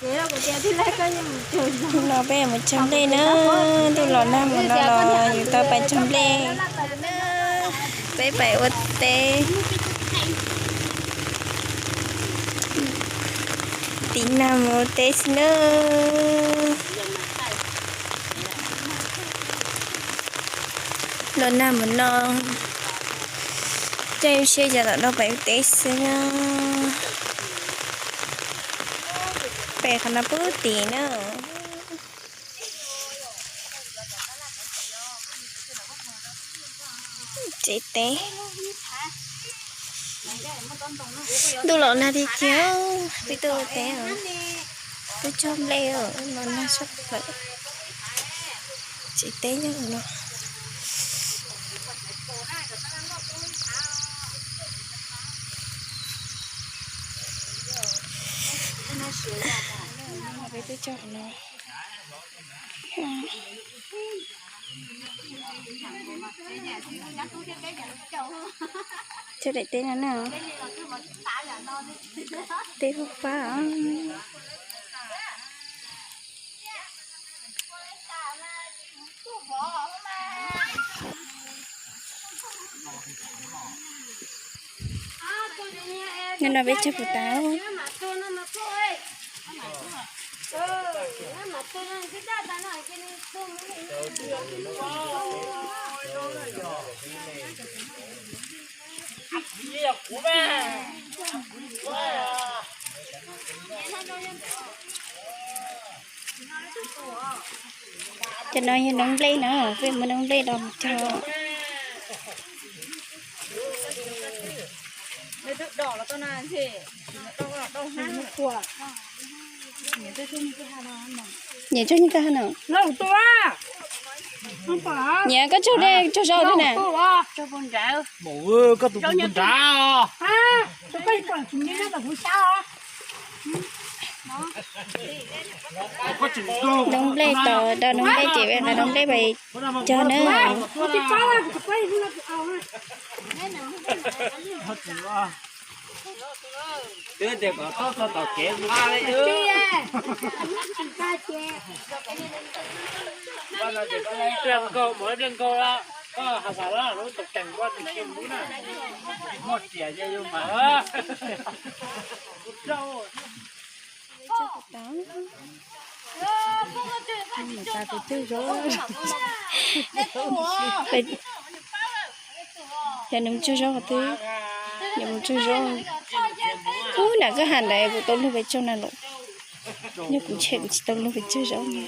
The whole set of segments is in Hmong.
Hnub no peb mus cog nplej na, ntuj los nag mus no los yus tau pais cog nplej. Peb pais ua teb, tiv nag mus ua teb xwb na. Los nag mus no, caij ib siab ces tom no pais ua teb xwb na. Pem qhov no pub tim na. Tsev teb. Ntuj los nag tiag tiag, peb tuaj ua teb os. Tuaj cog nplej os, los nag sab plaws. Tsev teb nyob no. Peb tuaj cog no. Cog daim teb no na. Teb fab fab. Hnub no peb cog puas tas. Cov no yog noob nplej na, peb muab noob nplej no mus cog. Nyiam tsaug nyiam tag no. Nyiam koj tsaug dej tsaug zaub thiab na. Noob nplej tos, rau noob nplej ces, rau noob nplej pais cog na. Twb tias kom txhob txog tom kev nqa li. Pliag nkaus, mus ib pliag nkaus lawm, koj has tas lub tus teem koj tus kiag mus na. Muaj riam ces yus mam. Yog nws tsaug zog qhov twg, yog mus tsaug zog. Ub, nram kwj ha ntawd kuv tau luag pes tsawg na los. Yog kuv tshem kuv tsis tau luag pes tsawg zog na.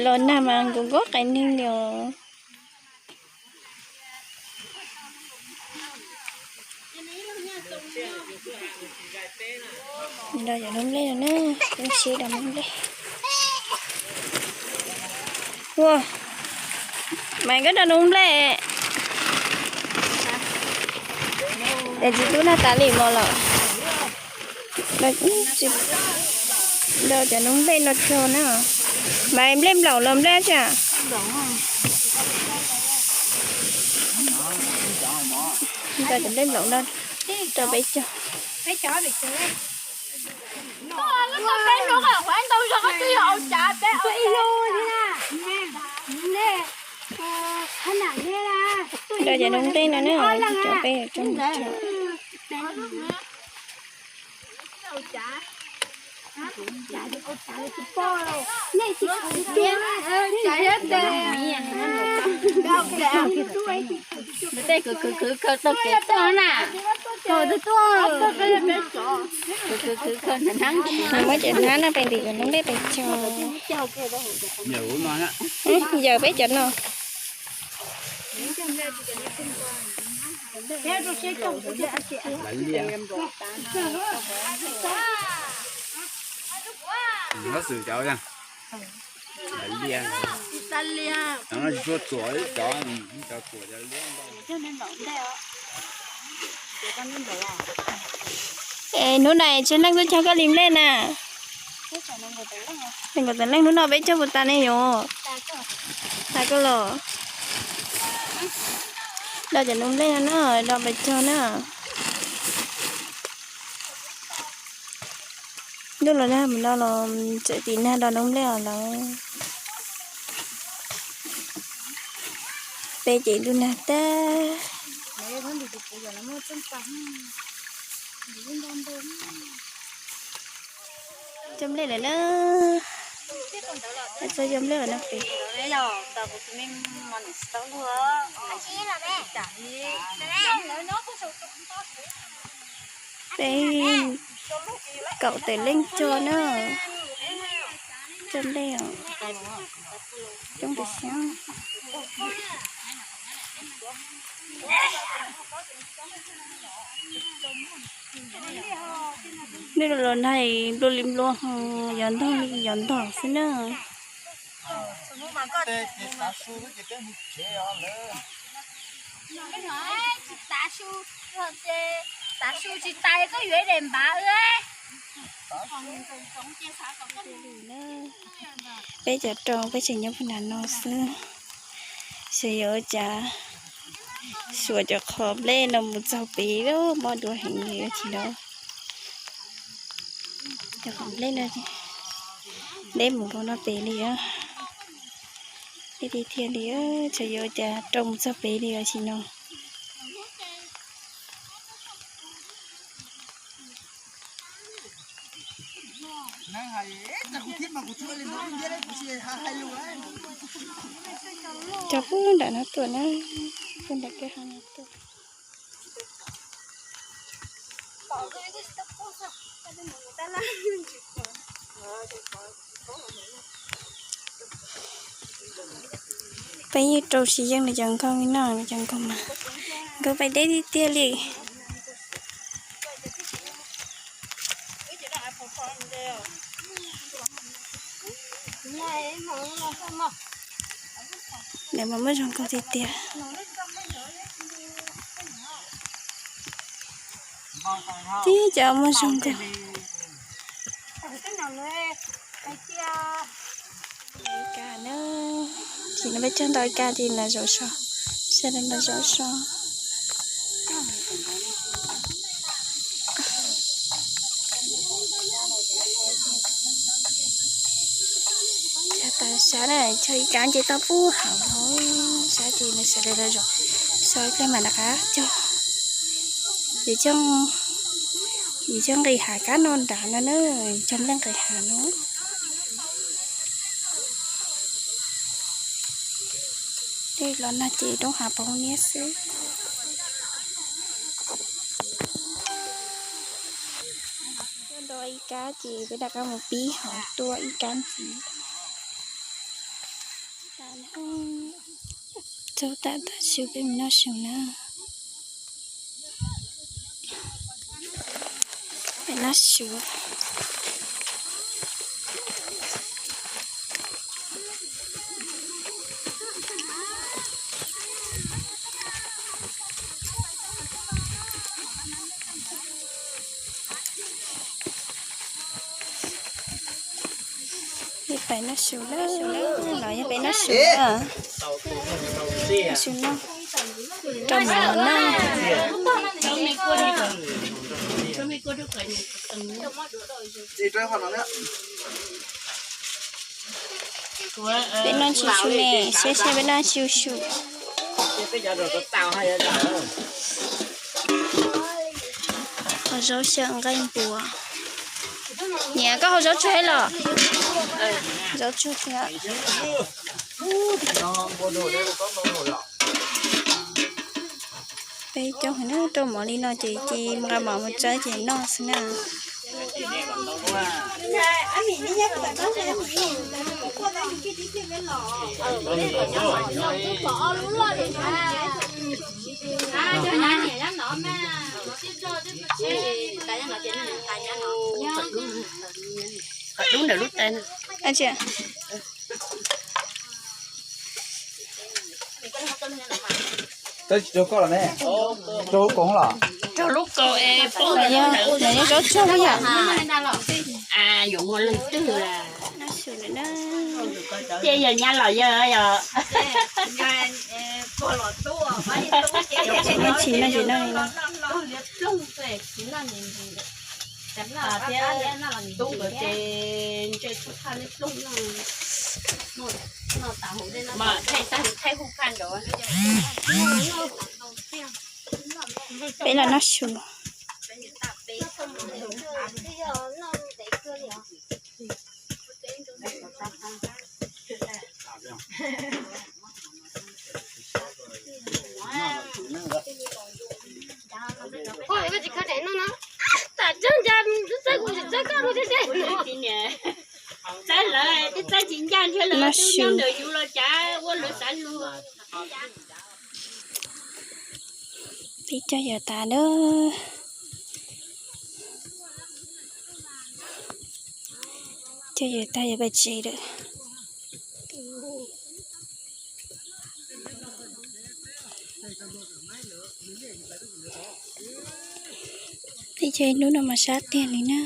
Los nag mas nkaus nkaus qai neeg li os. Nrog cov noob nplej no na, peb sib rau noob nplej. Ua, Maiv, koj rau noob nplej. Es tsis tub nag tas li mos los. Nrog cov noob nplej no cog na. Maiv, nplej nplaum los nplej tsi? Nrog cov nplej nplaum no rau peb cog. Nrog cov noob nplej no na, cov peb cog. Tej kwv kwv kwv kawg tau kev tuaj na. Kwv kwv kwv kawg hnab. Muab cov hnab no pem tim cov noob nplej pem cog. Yawm peb cov no. Es hnub no tsis leej tuaj cog koj li nplej na. Nees nkaum tawm leej hnub no peb cog puas tas ne yom? Tas koj los. Rau cov noob nplej no na, rau peb cog na. Ntuj los nag mus no los tseem tim nag do noob nplej os lawm. Peb ces ntuj nag tag. Cov nplej lawm na. Txog cov nplej lawm no pem. Peb kaum tawm leej tso na. Cov nplej os. Coob tiag tiag. Ntuj los nag nplua li nplua, yog ntog li yog ntog xwb na. Peb cov rau peb tseem nyob puag nram no xwb. Xyov yuav ua cas suav cov qhov nplej no mus txog pem lawm, mob dua heev li tsis no. Cov qhov nplej no deb mus rau no pem li, deb tiag tiag li, xyov yuav ua cas rau mus txog pem li tsis no. Cov puag nram no tuaj na, puag nram kwj ha no tuaj. Peb yeej rau tsis yeej li cov nkaug li no, cov nkaug mas nkaug peb deb tiag tiag li. Nws mas muaj zoo nkauj tiag tiag. Tib cov muaj zoo nkauj. Ib kab na, ces no peb cog ntau ib kab ces lawv zov so, sawv daws lawv zov so. Cog tas sab na, cog ib kab ces tau pub hauv, sab ces lawv sawv daws lawv zov so ib pliag mam rov qab cog. Ces cog, ces cog nqis hav kab no nrad no na, cog nplej nqis hav no. Tej los nag ces roob hav poob niab xwb. Tuaj do ib kab ces peb rov qab mus pib hauv tuaj ib kab ntxiv. Txog tam tam su peb mus noj su na. Peb noj su. Peb noj su na, no yog peb noj su na. Noj su no, rau mov no na. Peb noj ntsis su ne, saib saib peb noj ntsis su. Qhov zaub xyaw nqaij npua. Niam, koj hau zaub tsuag los? Zaub tsuag thiab. Peb coob heev na, rau mov li no ces cia nqa mov mus txawb ces noj xwb na. Tab sis rau koj los ne? Rau lub kaus los? Rau lub kaus es poob. Nws yog zaub tsuag yom? Yuav muaj leej twg ces yog nyab los yawg yog. Tsis no ces no li no. Thiab tub nkawd ces ntshe tub thaj nej ploog no, no tas hauv dej no mas thaij tag thaij hu phaj nrov. Peb los noj su. Txawb lawv twb txawb tsis ncaj ntshe lawv twb nyob ntawm yus los cas ua lawv xav lus. Peb cog yawm tas na. Cog yawm tas yawm pais tsev lawm. Peb cog ib hnub no mas sab tiag li na.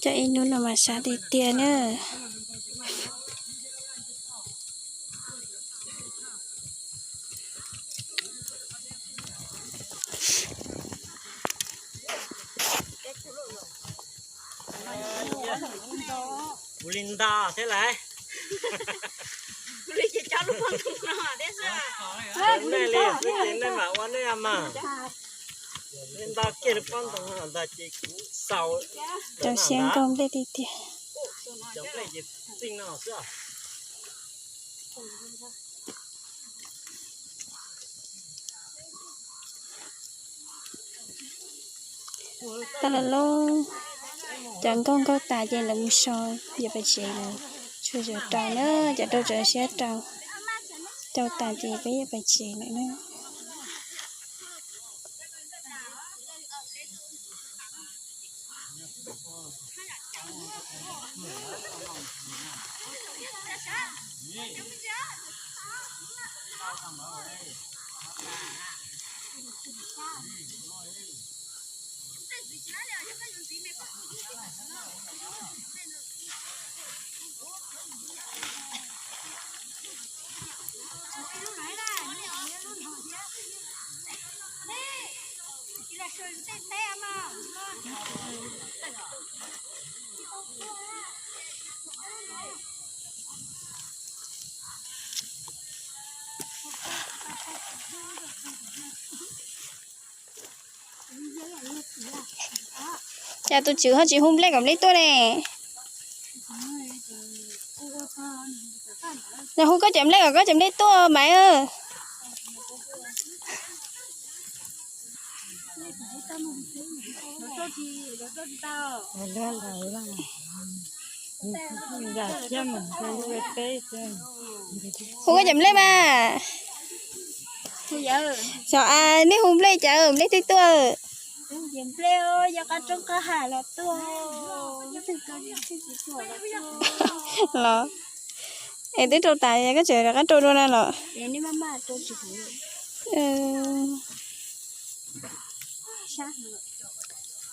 Cog ib hnub no mas sab tiag tiag na. Kuv li nta thiab lawm. Nej li xwb ces nej mam ua nej mas. Nej nta kiag lub pob ntoo no ntag ces kuv xaus. Rau siab nkauj nplej tiag tiag. Cov nplej ces txij no xwb. Tag lawm lauj. Cov nkauj nkauj tas ces lawv mus so yawm pais tsev lawm. Tshuav zaum rau na, cov rau tseem siab rau. Rau tas ces peb yawm pais tsev lawm na. Cas tus tswv ho tsis hu nplej kom nplej tuaj ne? Nws hu koj cov nplej kom koj cov nplej tuaj mas. Hu koj cov nplej mas. Xyov nej hu nplej cas nplej twb tuaj. Los es twb rau tas koj tseem rov qab rau dua na los?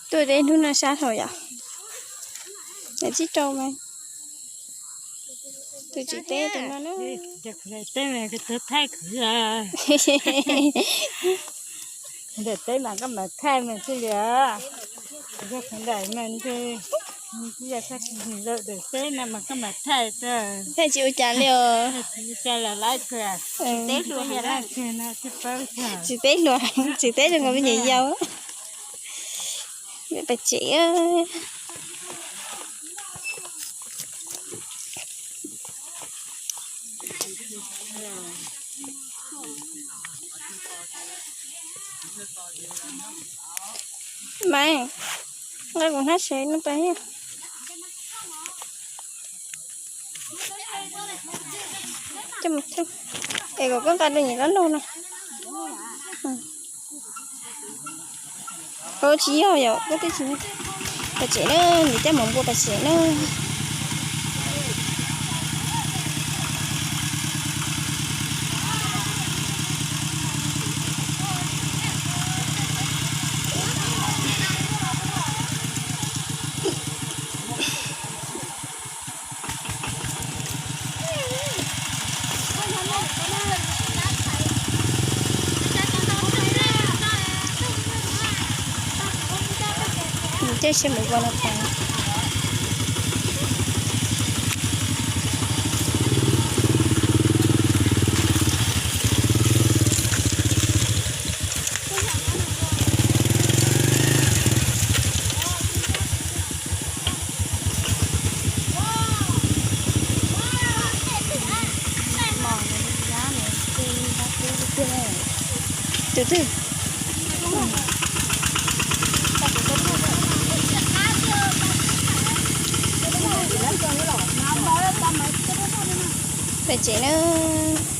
Tuaj teb hnub no sab dhau yom. Lawv tsis rau mas. Tus tsis teb tus no na. Teb mas koj thaij kuv. Ntawm teb mas koj mam thaij mas tij li. Yog qhov ntawm mas ntshe yog sab lawm ntawm teb no mas koj mam thaij tag. Thaij tsis ua cas li os. Tsis ua cas los lawm. Tsis teb hluas, tsis teb hluas, tsis teb zoo nkaus me nyuam yaus. Peb pais tsev. Maiv, nqa kuv hnab sev no pais. Es kom koj nqa rau niam koj noj no. Tsis yog yom, koj twb tsis, pais tsev na, niam coj mus npua pais tsev na. Tej se mus ua no tas. Tus twg? Pem tsev na.